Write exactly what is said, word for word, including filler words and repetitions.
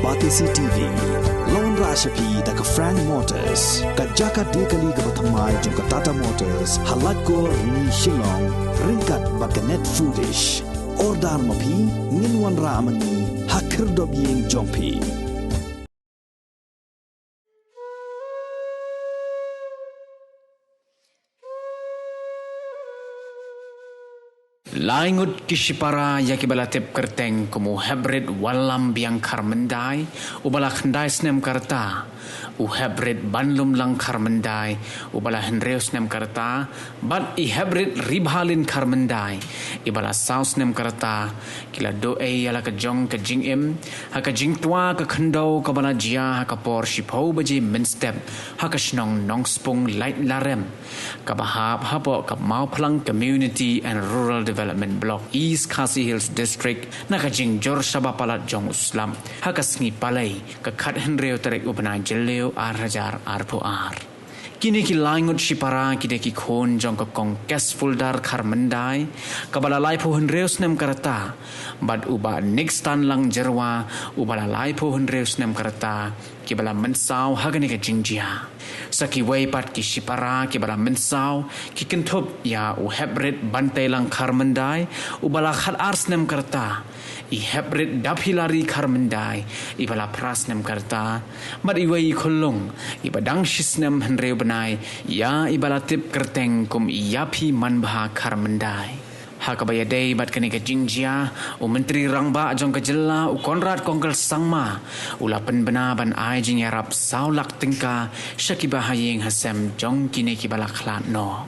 Batesi T V, la wanrah sha phi da ka Frank Motors, ka jaka die kali kaba thymmai jong ka Tata Motors, ha Laitkor, Rni, Shillong, ryngkat bad ka Net Foodish. Order ma phi, ngin wanrah ma ngi ha khyrdop ïing jong phi. Lai ngut ki shipara ïa kiba la tip kyrteng kum u Heprit Wallam Biang Kharmyndai, uba la khyndai snem ka rta, u Heprit Banlumlang Kharmyndai, uba la hynriew snem ka rta, bad i Heprit Ribhalin Kharmyndai, iba la saw snem ka rta, ki la duh ei ïa la ka jong ka jingim ha ka jingtwa ka khyndew kaba la jia ha ka por shiphew baje mynstep ha ka shnong Nongspung Laitlarem, kaba hap hapoh ka Mawphlang Community and Rural Development Block, East Khasi Hills District, na ka jingjur shaba palat jong u slap ha ka sngi Palei, ka khathynriew tarik u bnai Jylliew ar hajar arphew ar. Kine ki lai ngut shipara ki dei ki khun jong ka Kong Kesfuldar Kharmyndai, kaba la laiphew hynriew snem ka rta, bad u Bah Nixtanlang Jyrwa, uba la laiphew hynriew snem ka rta, kiba la mynsaw ha kane ka jingjia. Sa kiwei pat ki shipara kiba la mynsaw ki kynthup ïa u Heprit Banteilang Kharmyndai, uba la khatar snem ka rta, i Heprit Daphilari Kharmyndai, iba la phra snem ka rta, bad iwei i khyllung, iba dang shi snem hynriew bnai, ïa iba la tip kyrteng kum i Ïaphi Manbha Kharmyndai. Ha kaba ïadei bad kane ka jingjia, u Myntri Rangbah jong ka jylla, u Conrad Kongkal Sangma, u la pynbna ban ai jingïarap saw lak tyngka sha kiba ha ïing ha sem jong kine kiba la khlad noh.